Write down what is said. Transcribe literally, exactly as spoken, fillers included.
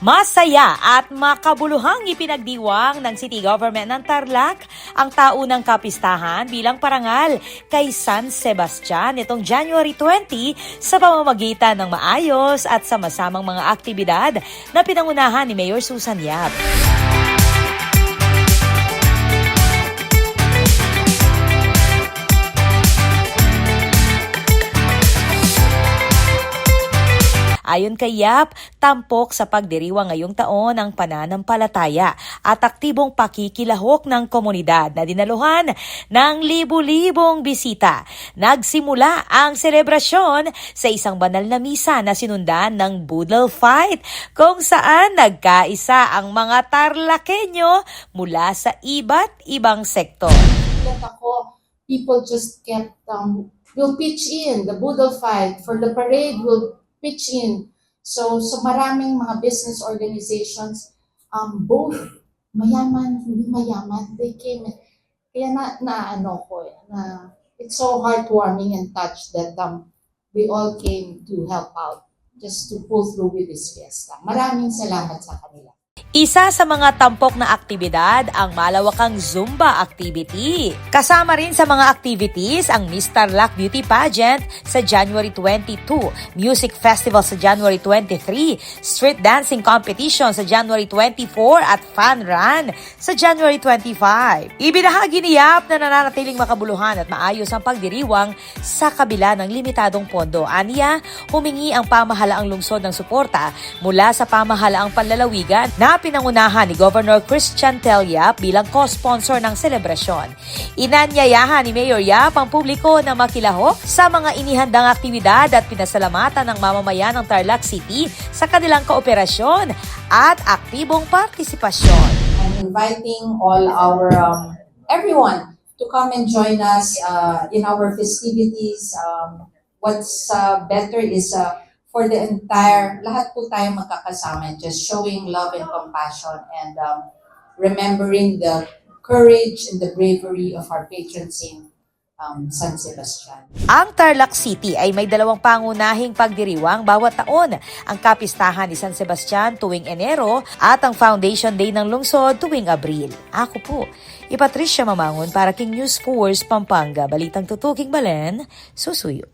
Masaya at makabuluhang ipinagdiwang ng City Government ng Tarlac ang taunang kapistahan bilang parangal kay San Sebastian nitong January twenty sa pamamagitan ng maayos at sama-samang mga aktibidad na pinangunahan ni Mayor Susan Yap. Ayon kay Yap, tampok sa pagdiriwang ngayong taon ang pananampalataya at aktibong pakikilahok ng komunidad na dinaluhan ng libu-libong bisita. Nagsimula ang selebrasyon sa isang banal na misa na sinundan ng boodle fight, kung saan nagkaisa ang mga Tarlaqueño mula sa iba't ibang sektor. Nagulat ako, people just kept, um, will pitch in, the boodle fight, for the parade will pitch in. So, so maraming mga business organizations, um, both mayaman, hindi mayaman, they came. Kaya na, na ano ko eh, na it's so heartwarming and touched that, um, we all came to help out, just to pull through with this fiesta. Maraming salamat sa kanila. Isa sa mga tampok na aktibidad ang malawakang Zumba activity. Kasama rin sa mga activities ang Miss Tarlac Beauty Pageant sa January twenty-two, Music Festival sa January twenty-three, Street Dancing Competition sa January twenty-four at Fun Run sa January twenty-five. Ibinahagi ni Yap na nananatiling makabuluhan at maayos ang pagdiriwang sa kabila ng limitadong pondo. Anya, humingi ang pamahalaang lungsod ng suporta mula sa pamahalaang panlalawigan na pinangunahan ni Governor Christian Tel Yap bilang co-sponsor ng selebrasyon. Inanyayahan ni Mayor Yap ang publiko na makilahok sa mga inihandang aktibidad at pinasalamatan ng mamamayan ng Tarlac City sa kanilang kooperasyon at aktibong partisipasyon. I'm inviting all our, um, everyone to come and join us, uh, in our festivities. Um, what's, uh, better is, uh, for the entire, lahat po tayo magkakasama and just showing love and compassion and, um, remembering the courage and the bravery of our patron saint, um, San Sebastian. Ang Tarlac City ay may dalawang pangunahing pagdiriwang bawat taon, ang kapistahan ni San Sebastian tuwing Enero at ang Foundation Day ng lungsod tuwing Abril. Ako po, i Patricia Mamangon para king News Force Pampanga, balitang tutuking balen, susuyo.